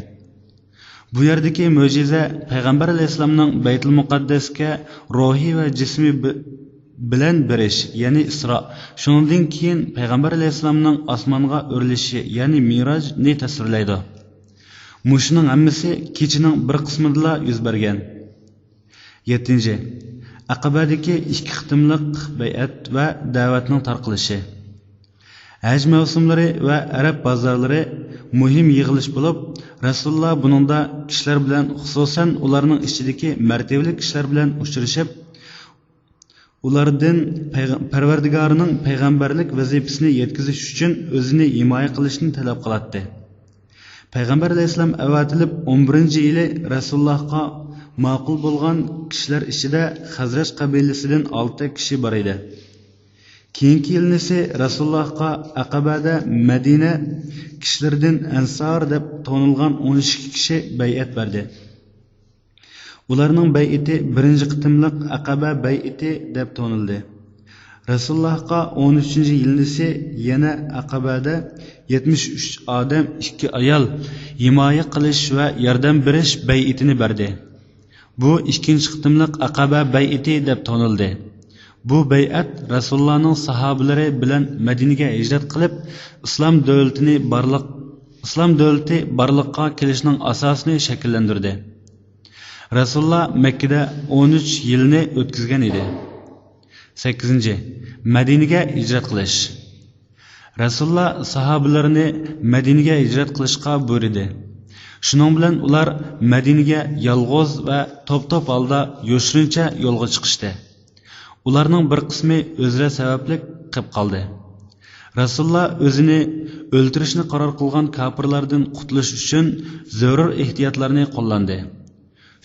بۇ يەردىكى مۆجىزە پەيغەمبەر ئەلەيھىسسالامنىڭ بەيتۇل مۇقەددەسكە روھى ۋە جىسمى بى-، بىلەن بېرىش، يەنى ئىسرا، شۇنىڭدىن كېيىن پەيغەمبەر ئەلەيھىسسالامنىڭ ئاسمانغا ئۆرلىشى، يەنى مىراجنى تەسۋىرلەيدۇ. مۇشۇنىڭ ھەممىسى كېچىنىڭ بىر قىسمىدىلا يۈز بەرگەن. يەتتىنچى، ئەقەبەدىكى ئىككى قېتىملىق بەيئەت ۋە دەۋەتنىڭ تارقىلىشى. ھەج مەۋسۇملىرى ۋە ئەرەب بازارلىرى مۇھىم يىغىلىش بولۇپ، رەسۇلۇللا بۇنىڭدا كىشىلەر بىلەن، خۇسۇسەن ئۇلارنىڭ ئىچىدىكى مەرتىۋىلىك كىشىلەر بىلەن ئۇچرىشىپ، ئۇلاردىن پەيغە-، پەرۋەردىگارىنىڭ پەيغەمبەرلىك ۋەزىپىسىنى يەتكۈزۈش ئۈچۈن ئۆزىنى ھىمايە قىلىشنى تەلەپ قىلاتتى. پەيغەمبەر ئەلەيھىسسالام ئەۋەتىلىپ ئون بىرىنچى يىلى رەسۇلۇللاھقا ماقۇل بولغان كىشىلەر ئىچىدە خەزرەج قەبىلىسىدىن ئالتە كىشى بار ئىدى. كېيىنكى يىلىنىسى رەسۇلۇللاھقا ئەقەبەدە مەدىنە كىشىلىرىدىن ئەنسار دەپ تونۇلغان ئون ئىككى كىشى بەيئەت بەردى. ئۇلارنىڭ بەيئىتى بىرىنچى قېتىملىق ئەقەبە بەيئىتى دەپ تونۇلدى. رەسۇلۇللاھقا ئون ئۈچىنچى يىلىنىسى يەنە ئەقەبەدە يەتمىش ئۈچ ئادەم، ئىككى ئايال ھىمايە قىلىش ۋە ياردەم بېرىش بەيئىتىنى بەردى. بۇ ئىككىنچى قېتىملىق ئەقەبە بەيئىتى دەپ تونۇلدى. بۇ بەيئەت رەسۇلۇللانىڭ ساھابىلىرى بىلەن مەدىنىگە ھىجرەت قىلىپ، ئىسلام دۆلىتىنى بارلىق، ئىسلام دۆلىتى بارلىققا كېلىشىنىڭ ئاساسىنى شەكىللەندۈردى. رەسۇلۇللا مەككىدە ئون ئۈچ يىلنى ئۆتكۈزگەن ئىدى. سەككىزىنچى، مەدىنىگە ھىجرەت قىلىش. رەسۇلۇللا ساھابىلىرىنى مەدىنىگە ھىجرەت قىلىشقا بۇيرۇدى. شۇنىڭ بىلەن ئۇلار مەدىنىگە يالغۇز ۋە توپ-توپ ھالدا يوشۇرۇنچە يولغا چىقىشتى. ئۇلارنىڭ بىر قىسمى ئۆزرە سەۋەبلىك قېلىپ قالدى. رەسۇلۇللا ئۆزىنى ئۆلتۈرۈشنى قارار قىلغان كاپىرلاردىن قۇتۇلۇش ئۈچۈن زۆرۈر ئېھتىياتلارنى قوللاندى.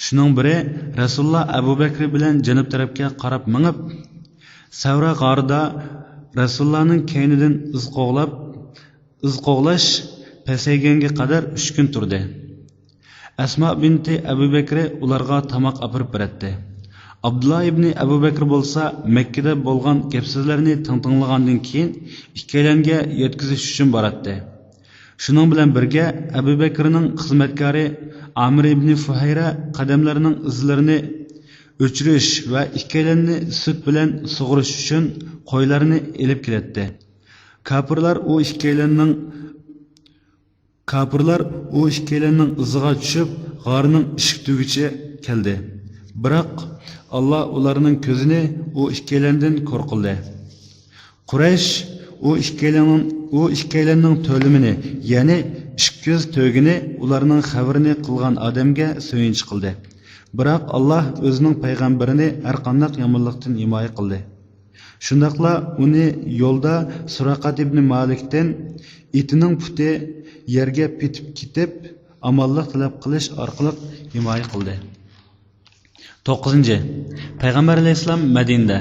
شۇنىڭ بىرى، رەسۇلۇللا ئەبۇ بەكرى بىلەن جەنۇب تەرەپكە قاراپ مېڭىپ، سەۋرا غارىدا رەسۇلۇللانىڭ كەينىدىن ئىز قوغلاپ، ئىز قوغلاش پەسەيگەنگە قەدەر ئۈچ كۈن تۇردى. ئەسما بىنتى ئەبۇ بەكرى ئۇلارغا تاماق ئاپىرىپ بېرەتتى. ئابدۇللا ئىبنى ئەبۇ بەكرى بولسا مەككىدە بولغان گەپ-سۆزلەرنى تىڭ تىڭلىغاندىن كېيىن ئىككىيلەنگە يەتكۈزۈش ئۈچۈن باراتتى. شۇنىڭ بىلەن بىرگە، ئەبۇ بەكرىنىڭ خىزمەتكارى ئامىر ئىبنى فۇھەيرە قەدەملەرنىڭ ئىزلىرىنى ئۆچۈرۈش ۋە ئىككىيلەننى سۈت بىلەن سۇغۇرۇش ئۈچۈن قويلارنى ئېلىپ كېلەتتى. كاپىرلار ئۇ ئىككىيلەننىڭ، كاپىرلار ئۇ ئىككىيلەننىڭ ئىزىغا چۈشۈپ، غارنىڭ ئىشىك تۈۋىگىچە كەلدى. بىراق، ئاللا ئۇلارنىڭ كۆزىنى ئۇ ئىككىيلەندىن كور قىلدى. قۇرەيش ئۇ ئىككىيلەننىڭ، ئۇ ئىككىيلەننىڭ تۆلىمىنى، يەنى ئىككى يۈز تۆگىنى ئۇلارنىڭ خەۋىرىنى قىلغان ئادەمگە سۆيۈنچ قىلدى. بىراق، ئاللا ئۆزىنىڭ پەيغەمبىرىنى ھەرقانداق يامانلىقتىن ھىمايە قىلدى. شۇنداقلا ئۇنى يولدا سۇراقەت ئىبنى مالىكتىن ئېتىنىڭ پۇتى يەرگە پېتىپ كېتىپ، ئامانلىق تەلەپ قىلىش ئارقىلىق ھىمايە قىلدى. توققۇزىنچى، پەيغەمبەر ئەلەيھىسسالام مەدىنىدە.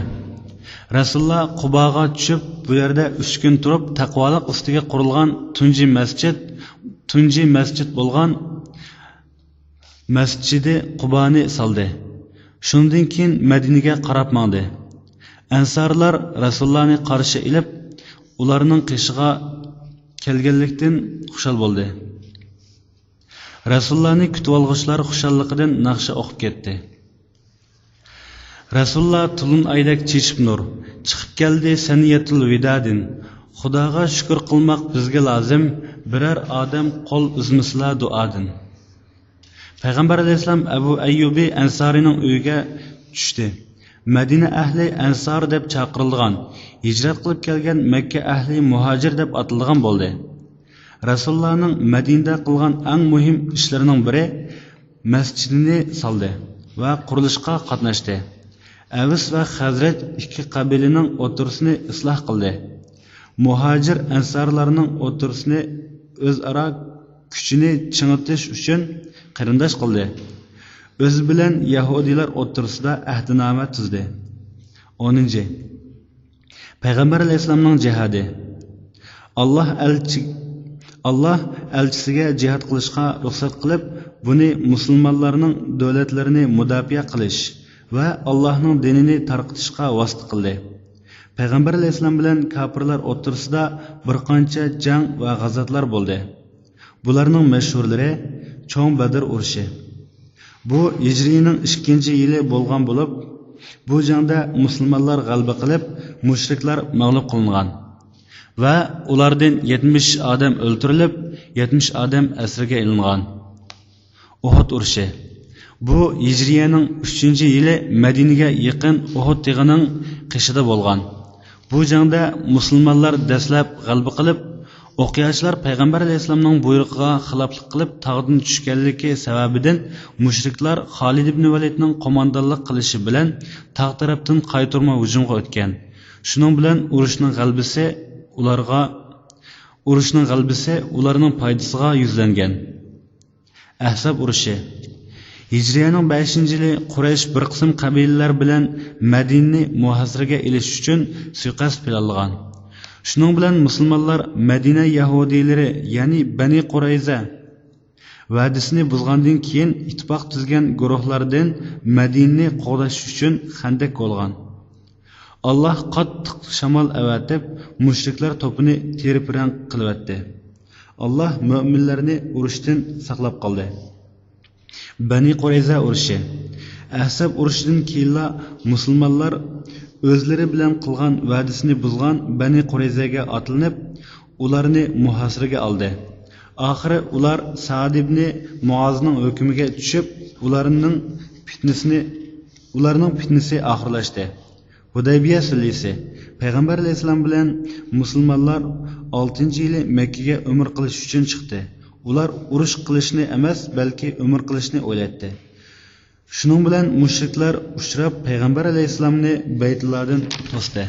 رەسۇلۇللا قۇباغا چۈشۈپ، بۇ يەردە ئۈچ كۈن تۇرۇپ، تەقۋالىق ئۈستىگە قۇرۇلغان تۇنجى مەسچىت، تۇنجى مەسچىت بولغان مەسچىدى قۇبانى سالدى. شۇندىن كېيىن مەدىنىگە قاراپ ماڭدى. ئەنسارلار رەسۇلۇللانى قارشى ئېلىپ، ئۇلارنىڭ قېشىغا كەلگەنلىكتىن خۇشال بولدى. رەسۇلۇللانى كۈتۈۋالغۇچىلار خۇشاللىقىدىن ناخشا ئوقۇپ كەتتى. رەسۇلۇللا تولۇن ئايدەك چېچىپ نۇر، چىقىپ كەلدى سەنىيەتۇل ۋىدادىن. خۇداغا شۈكۈر قىلماق بىزگە لازىم، بىرەر ئادەم قول ئۈزمىسىلا دۇئادىن. پەيغەمبەر ئەلەيھىسسالام ئەبۇ ئەييۇبى ئەنسارىنىڭ ئۆيىگە چۈشتى. مەدىنە ئەھلى ئەنسار دەپ چاقىرىلىدىغان، ھىجرەت قىلىپ كەلگەن مەككە ئەھلى مۇھاجىر دەپ ئاتىلىدىغان بولدى. رەسۇلۇللانىڭ مەدىنىدە قىلغان ئەڭ مۇھىم ئىشلىرىنىڭ بىرى، مەسچىتىنى سالدى ۋە قۇرۇلۇشقا قاتناشتى. ئەۋس ۋە خەزرەج ئىككى قەبىلىنىڭ ئوتتۇرىسىنى ئىسلاھ قىلدى. مۇھاجىر ئەنسارلارنىڭ ئوتتۇرىسىنى ئۆزئارا كۈچىنى چىڭىتىش ئۈچۈن قېرىنداش قىلدى. ئۆزى بىلەن يەھۇدىيلار ئوتتۇرىسىدا ئەھدىنامە تۈزدى. ئونىنچى، پەيغەمبەر ئەلەيھىسسالامنىڭ جىھادى. ئاللا ئەلچى-، ئاللا ئەلچىسىگە جىھاد قىلىشقا رۇخسەت قىلىپ، بۇنى مۇسۇلمانلارنىڭ دۆلەتلىرىنى مۇداپىئە قىلىش ۋە ئاللانىڭ دىنىنى تارقىتىشقا ۋاسىتە قىلدى. پەيغەمبەر ئەلەيھىسسالام بىلەن كاپىرلار ئوتتۇرىسىدا بىر قانچە جەڭ ۋە غازاتلار بولدى. بۇلارنىڭ مەشھۇرلىرى چوڭ بەدر ئۇرۇشى. بۇ ھىجرىينىڭ ئىككىنچى يىلى بولغان بولۇپ، بۇ جەڭدە مۇسۇلمانلار غەلىبە قىلىپ، مۇشرىكلار مەغلۇپ قىلىنغان ۋە ئۇلاردىن يەتمىش ئادەم ئۆلتۈرۈلۈپ، يەتمىش ئادەم ئەسىرگە ئېلىنغان. ئۇھۇد ئۇرۇشى. بۇ ھىجرىيەنىڭ ئۈچىنچى يىلى مەدىنىگە يېقىن ئۇھۇد تېغىنىڭ قېشىدا بولغان. بۇ جەڭدە مۇسۇلمانلار دەسلەپ غەلىبە قىلىپ، ئوقياچىلار پەيغەمبەر ئەلەيھىسسالامنىڭ بۇيرۇقىغا خىلاپلىق قىلىپ تاغدىن چۈشكەنلىكى سەۋەبىدىن مۇشرىكلار خالىد ئىبنى ۋەلىدنىڭ قوماندانلىق قىلىشى بىلەن تاغ تەرەپتىن قايتۇرما ھۇجۇمغا ئۆتكەن. شۇنىڭ بىلەن ئۇرۇشنىڭ غەلىبىسى ئۇلارغا، ئۇرۇشنىڭ غەلىبىسى ئۇلارنىڭ پايدىسىغا يۈزلەنگەن. ئەھزاب ئۇرۇشى. ھىجرىيەنىڭ بەشىنچى يىلى قۇرەيش بىر قىسىم قەبىلىلەر بىلەن مەدىنىنى مۇھاسىرىگە ئېلىش ئۈچۈن سۇيىقەست پىلانلىغان. شۇنىڭ بىلەن مۇسۇلمانلار مەدىنە يەھۇدىيلىرى، يەنى بەنى قۇرەيزە ۋەدىسىنى بۇزغاندىن كېيىن ئىتتىپاق تۈزگەن گۇرۇھلاردىن مەدىنىنى قوغداش ئۈچۈن خەندەك كولىغان. ئاللا قاتتىق شامال ئەۋەتىپ، مۇشرىكلار توپىنى تېرە-پىرەڭ قىلىۋەتتى. ئاللا مۆمىنلەرنى ئۇرۇشتىن ساقلاپ قالدى. بەنى قۇرەيزە ئۇرۇشى. ئەھزاب ئۇرۇشىدىن كېيىنلا مۇسۇلمانلار ئۆزلىرى بىلەن قىلغان ۋەدىسىنى بۇزغان بەنى قۇرەيزەگە ئاتلىنىپ، ئۇلارنى مۇھاسىرىگە ئالدى. ئاخىرى ئۇلار سەئد ئىبنى مۇئازنىڭ ھۆكمىگە چۈشۈپ، ئۇلارنىڭ پىتنىسىنى، ئۇلارنىڭ پىتنىسى ئاخىرلاشتى. ھۇدەيبىيە سۈلھىسى. پەيغەمبەر ئەلەيھىسسالام بىلەن مۇسۇلمانلار ئالتىنچى يىلى مەككىگە ئۆمرە قىلىش ئۈچۈن چىقتى. ئۇلار ئۇرۇش قىلىشنى ئەمەس، بەلكى ئۆمرە قىلىشنى ئويلايتتى. شۇنىڭ بىلەن مۇشرىكلار ئۇچراپ، پەيغەمبەر ئەلەيھىسسالامنى بەيتۇللادىن توستى.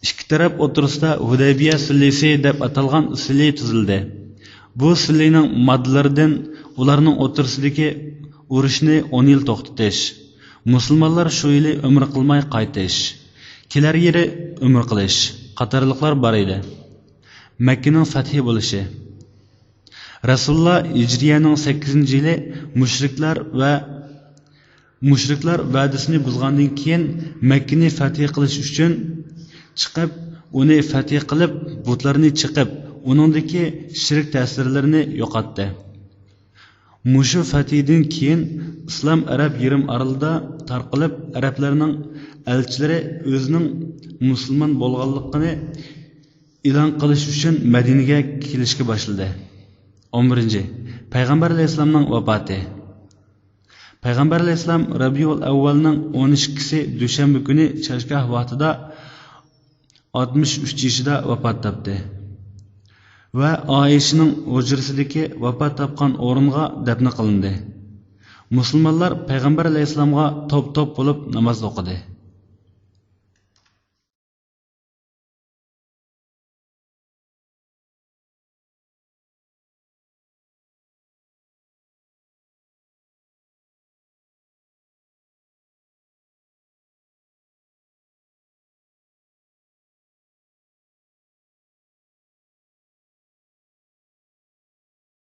ئىككى تەرەپ ئوتتۇرىسىدا ھۇدەيبىيە سۈلھىسى دەپ ئاتالغان سۈلھى تۈزۈلدى. بۇ سۈلھىنىڭ ماددىلىرىدىن ئۇلارنىڭ ئوتتۇرىسىدىكى ئۇرۇشنى ئون يىل توختىتىش، مۇسۇلمانلار شۇ يىلى ئۆمرە قىلماي قايتىش، كېلەر يىلى ئۆمرە قىلىش قاتارلىقلار بار ئىدى. مەككىنىڭ فەتھى بولۇشى. رەسۇلۇللا ھىجرىيەنىڭ سەككىزىنچى يىلى مۇشرىكلار ۋە مۇشرىكلار ۋەدىسىنى بۇزغاندىن كېيىن، مەككىنى فەتھى قىلىش ئۈچۈن چىقىپ، ئۇنى فەتھى قىلىپ، بۇتلارنى چېقىپ، ئۇنىڭدىكى شىرك تەسىرلىرىنى يوقاتتى. مۇشۇ فەتھىدىن كېيىن ئىسلام ئەرەب يېرىم ئارىلىدا تارقىلىپ، ئەرەبلەرنىڭ ئەلچىلىرى ئۆزىنىڭ مۇسۇلمان بولغانلىقىنى ئېلان قىلىش ئۈچۈن مەدىنىگە كېلىشكە باشلىدى. ئون بىرىنچى، پەيغەمبەر ئەلەيھىسسالامنىڭ ۋاپاتى. پەيغەمبەر ئەلەيھىسسالام رەبىئۇل ئەۋۋەلنىڭ ئون ئىككىسى دۈشەنبە كۈنى چاشگاھ ۋاقتىدا ئاتمىش ئۈچ يېشىدا ۋاپات تاپتى ۋە ئائىشىنىڭ ھۇجرىسىدىكى ۋاپات تاپقان ئورۇنغا دەپنە قىلىندى. مۇسۇلمانلار پەيغەمبەر ئەلەيھىسسالامغا توپ-توپ بولۇپ ناماز ئوقۇدى.